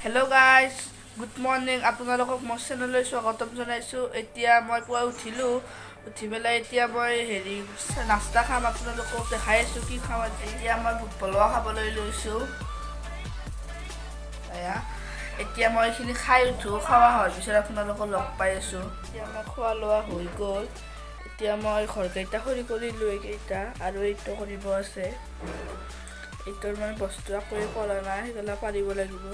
Hello' guys, good morning. আপোনালোকক মোৰ চেনেললৈ স্বাগতম জনাইছোঁ। এতিয়া মই পুৱা উঠিলোঁ। উঠি পেলাই এতিয়া মই হেৰি নাস্তা খাম। আপোনালোকক দেখাই আছোঁ কি খাওঁ আজি। এতিয়া মই বুট পলোৱা খাবলৈ লৈছোঁ। এয়া এতিয়া মই এইখিনি খাই উঠোঁ। খোৱা হোৱাৰ পিছত আপোনালোকক লগ পাই আছোঁ। এতিয়া মই খোৱা লোৱা হৈ গ'ল। এতিয়া মই ঘৰকেইটা সৰি কৰিলোঁ, এইকেইটা আৰু এইটো কৰিব আছে। এইটোৰ মানে বস্তু একোৱে কৰা নাই, সেইগিলা পাৰিব লাগিব।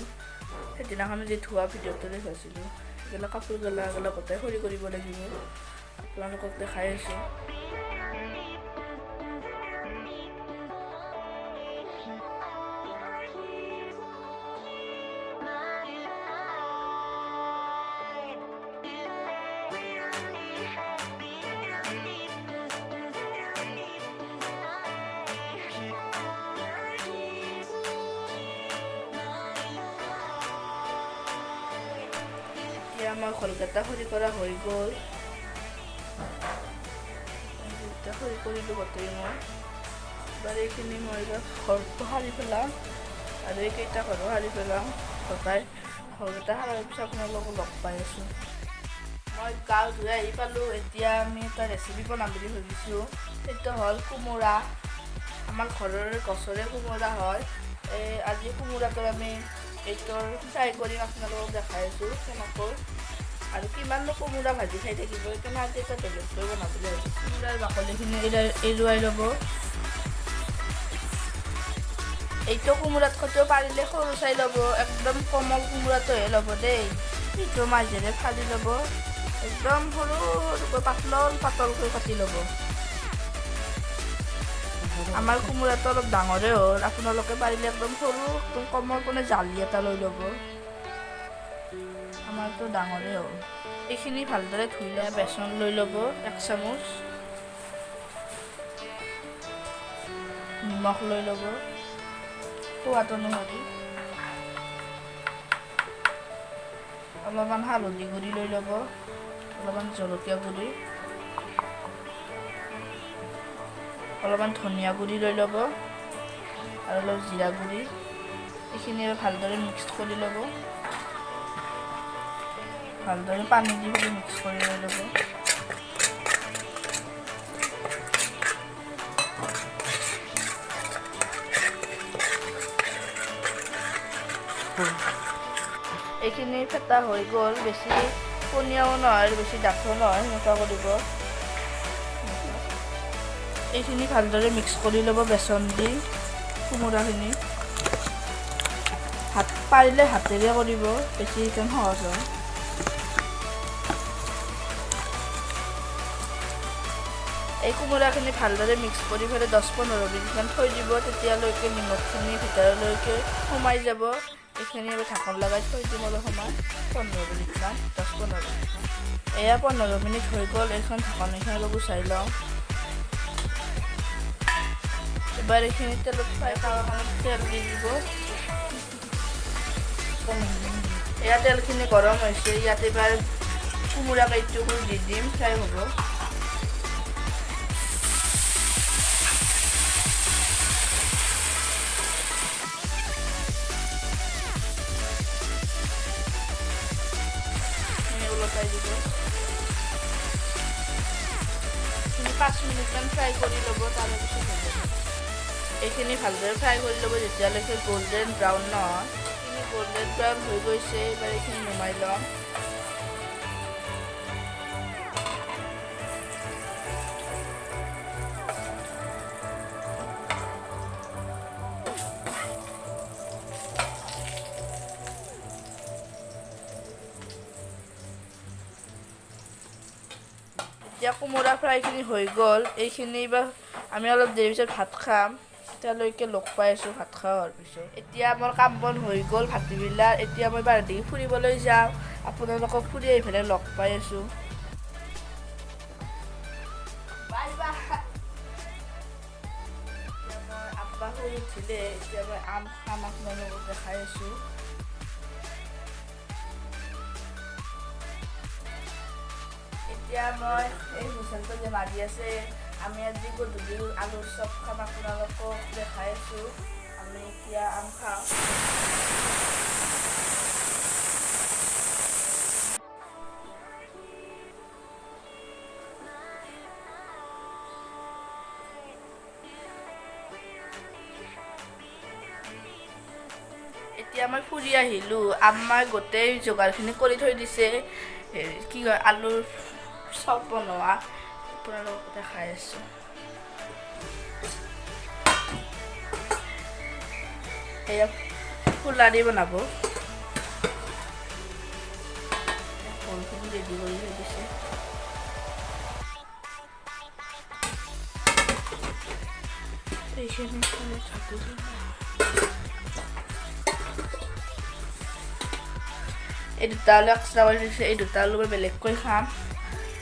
সেইদিনাখন যি ধোৱা ভিডিঅ'টো দেখাইছিলোঁ, সেইগিলা কাপোৰগিলা এগিলা গোটেই সৰি কৰিব লাগিব। আপোনালোকক দেখাই আছোঁ। এতিয়া আমাৰ ঘৰকেইটা সৰি কৰা হৈ গ'ল। এইকেইটা সৰি কৰিলোঁ গোটেই মই। এবাৰ এইখিনি মই এইবাৰ ঘৰটো সাৰি পেলাওঁ আৰু এইকেইটা ঘৰো সাৰি পেলাওঁ। গোটাই ঘৰকেইটা সাৰাৰ পিছত আপোনালোকক লগ পাই আছোঁ। মই গা ধুই আহি পালোঁ। এতিয়া আমি এটা ৰেচিপি বনাম বুলি ভাবিছোঁ। সেইটো হ'ল কোমোৰা। আমাৰ ঘৰৰ গছৰে কোমোৰা হয়। এই আজি কোমোৰাটো আমি এইটোৰ ফ্ৰাই কৰিম। আপোনালোকক দেখাই আছোঁ কেনেকৈ। আৰু কিমাননো কোমোৰা ভাজি খাই থাকিব, সেইকাৰণে আজি এটা বেলেগকৈ বনাম বুলি ভাবিছোঁ। কোমোৰাৰ বাকলিখিনি এৰুৱাই ল'ব। এইটো কোমোৰাতকৈও পাৰিলে সৰু চাই ল'ব, একদম কোমল কোমোৰাটোহে ল'ব দেই। এইটো মাজেৰে ফালি ল'ব, একদম সৰু সৰুকৈ পাতল পাতলকৈ কাটি ল'ব। আমাৰ কোমোৰাটো অলপ ডাঙৰে হ'ল। আপোনালোকে পাৰিলে একদম সৰু, একদম কোমল মানে জালি এটা লৈ ল'ব। আমাৰটো ডাঙৰে হ'ল। এইখিনি ভালদৰে ধুই লৈ বেচন লৈ ল'ব 1 চামুচ, নিমখ লৈ ল'ব সোৱাদ অনুসৰি, অলপমান হালধি গুড়ি লৈ ল'ব, অলপমান জলকীয়া গুড়ি, অলপমান ধনিয়া গুড়ি লৈ ল'ব আৰু অলপ জিৰা গুড়ি। এইখিনি ভালদৰে মিক্স কৰি ল'ব। ভালদৰে পানী দি পেলাই মিক্স কৰি লৈ ল'ব। এইখিনি ফেটা হৈ গ'ল। বেছি পনীয়াও নহয় আৰু বেছি ডাঠো নহয়, সেনেকুৱা কৰিব। এইখিনি ভালদৰে মিক্স কৰি ল'ব বেচন দি কোমোৰাখিনি। হাত পাৰিলে হাতেৰে কৰিব, বেছি সহজ হয়। এই কোমোৰাখিনি ভালদৰে মিক্স কৰি পেলাই 10-15 মিনিটমান থৈ দিব। তেতিয়ালৈকে নিমখখিনি ভিতৰলৈকে সোমাই যাব। এইখিনি আৰু ঢাকন লগাই থৈ দিম অলপ সময়, 15 মিনিটমান, 10-15 মিনিটমান। এয়া 15 মিনিট হৈ গ'ল। এইখন ঢাকন এইখন অলপ গুচাই লওঁ। এবাৰ এইখিনি তেলত ফ্ৰাই তাৱাখনত তেল দি দিব। এয়া তেলখিনি গৰম হৈছে। ইয়াত এবাৰ কোমোৰা কেইটুকুৰ দি দিম, ফ্ৰাই হ'ব। ওলটাই দিব। 5 মিনিটমান ফ্ৰাই কৰি ল'ব, তাৰে পিছত হৈ যাব। এইখিনি ভালদৰে ফ্ৰাই কৰি ল'ব যেতিয়ালৈকে গল্ডেন ব্ৰাউন নহয়। এইখিনি গল্ডেন ব্ৰাউন হৈ গৈছে। এইবাৰ এইখিনি নমাই ল'ম। এতিয়া কোমোৰা ফ্ৰাইখিনি হৈ গ'ল। এইখিনি এইবাৰ আমি অলপ দেৰি পিছত ভাত খাম। তেতিয়ালৈকে লগ পাই আছোঁ ভাত খোৱা হোৱাৰ পিছত। এতিয়া মোৰ কাম বন হৈ গ'ল ভাটিবেলাৰ। এতিয়া মই বাহিৰত ফুৰিবলৈ যাওঁ। আপোনালোকক ফুৰি আহি পেলাই লগ পাই আছোঁ। Bye bye. এতিয়া মই আব্বা শুই উঠিলে, এতিয়া মই আম খাম, আপোনালোকক দেখাই আছোঁ। এতিয়া মই এই হুইচেলটো যে মাৰি আছে, আমি আজি গধূলি আলুৰ চপ খাম। আপোনালোকক দেখাই আছোঁ। আমি এতিয়া আম খাওঁ। এতিয়া মই ফুৰি আহিলোঁ। আম্মাই গোটেই যোগাৰখিনি কৰি থৈ দিছে। কি কয়, আলুৰ চপ বনোৱা আপোনালোকক দেখাই আছোঁ। এয়া ফুলাৰি বনাব, ফলখিনি ৰেডি কৰি থৈ দিছে। এইখিনি থাকি। এই দুটা আলু এক্সট্ৰা কৰি দিছে। এই দুটা আলু মই বেলেগকৈ খাম,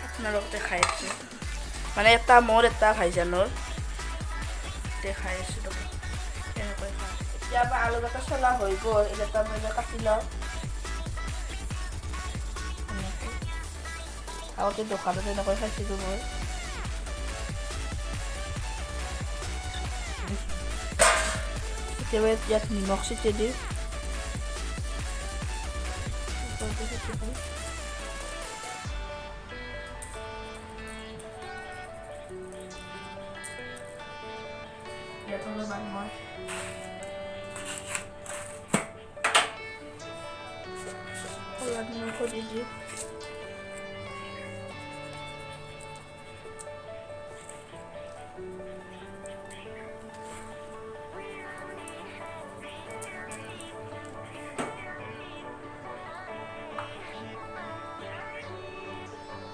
আপোনালোক দেখাই আছোঁ। মানে এটা মোৰ, এটা ভাইজানৰ। দেখাই আছোঁ ৰ'ব, এনেকৈ খাম। এতিয়া আমাৰ আলু কেইটা চলা হৈ গ'ল। এইকেইটা মই এতিয়া কাটি লওঁ এনেকৈ। আগতে দোকানত এনেকৈ খাইছিলোঁ মই। এতিয়া মই ইয়াত নিমখ ছটিয়াই দিম, ওপৰতে ছটিয়াই দিম। ইয়াত অলপমান মই ক'লা নিমখো দি দিম।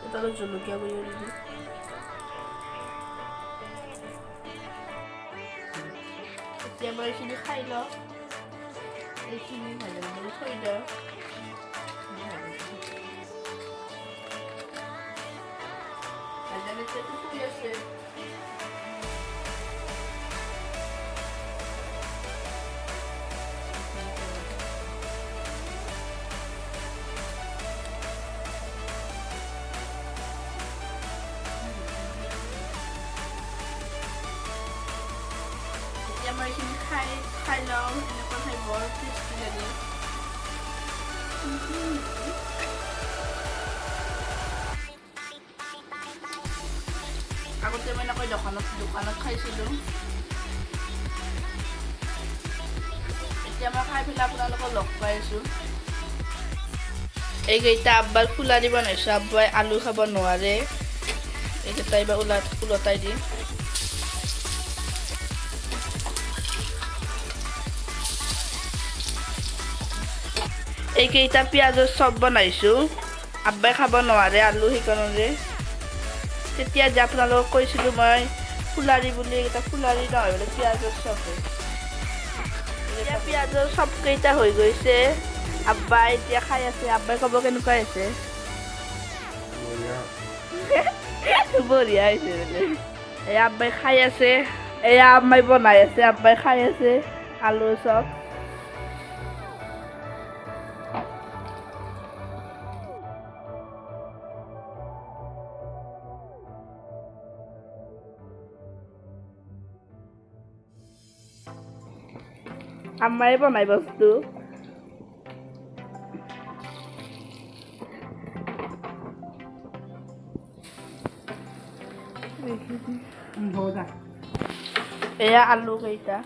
ইয়াত অলপ জলকীয়া গুড়িও দি দিম। এতিয়া মই এইখিনি খাই লওঁ। এইখিনি ভাজি বুলি থৈ দিওঁ। ভাইজান এতিয়া শুই আছে। এতিয়া মই এইখিনি খাই লওঁ। এনেকুৱা খাই বৰ টেষ্টি লাগে। আগতে মই এনেকৈ দোকানত খাইছিলোঁ। এতিয়া মই খাই পেলাই আপোনালোকক লগ পাই আছোঁ। এইকেইটা আব্বাৰ ফুলাৰি বনাইছোঁ। আব্বাই আলু খাব নোৱাৰে। এইকেইটা এইবাৰ ওলটাই দিম। এইকেইটা পিঁয়াজৰ চপ বনাইছোঁ। আব্বাই খাব নোৱাৰে আলু, সেইকাৰণে। তেতিয়া যে আপোনালোকক কৈছিলোঁ মই ফুলাৰি বুলি, এইকেইটা ফুলাৰি নহয় বোলে, পিঁয়াজৰ চপ। এতিয়া পিঁয়াজৰ চপকেইটা হৈ গৈছে। আব্বাই এতিয়া খাই আছে। আব্বাই ক'ব কেনেকুৱা হৈছে। বঢ়িয়া হৈছে বোলে। এয়া আব্বাই খাই আছে, এয়া আম্মাই বনাই আছে, আব্বাই খাই আছে আলুৰ চপ। আম্মাই বনাই বস্তু। এয়া আলু কেইটা।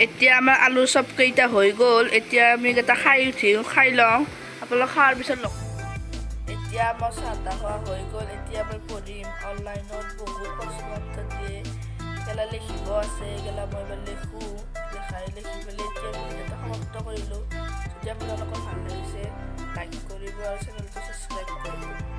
এতিয়া আমাৰ আলু চপ কেইটা হৈ গ'ল। এতিয়া আমি কেইটা খাই উঠিম, খাই লওঁ। আপোনালোক খোৱাৰ পিছত লগ। এতিয়া আমাৰ চাহ তাহ খোৱা হৈ গ'ল। এতিয়া মই পঢ়িম। অনলাইনত বহুত প্ৰশ্ন উত্তৰ দিয়ে, গেলা লিখিব আছে, গেলা মই এবাৰ লিখোঁ। লিখি পেলাই এতিয়া ভিডিঅ'টো সমাপ্ত কৰিলোঁ। যদি আপোনালোকৰ ভাল লাগিছে, লাইক কৰিব আৰু চেনেলটো ছাবস্ক্ৰাইব কৰিব।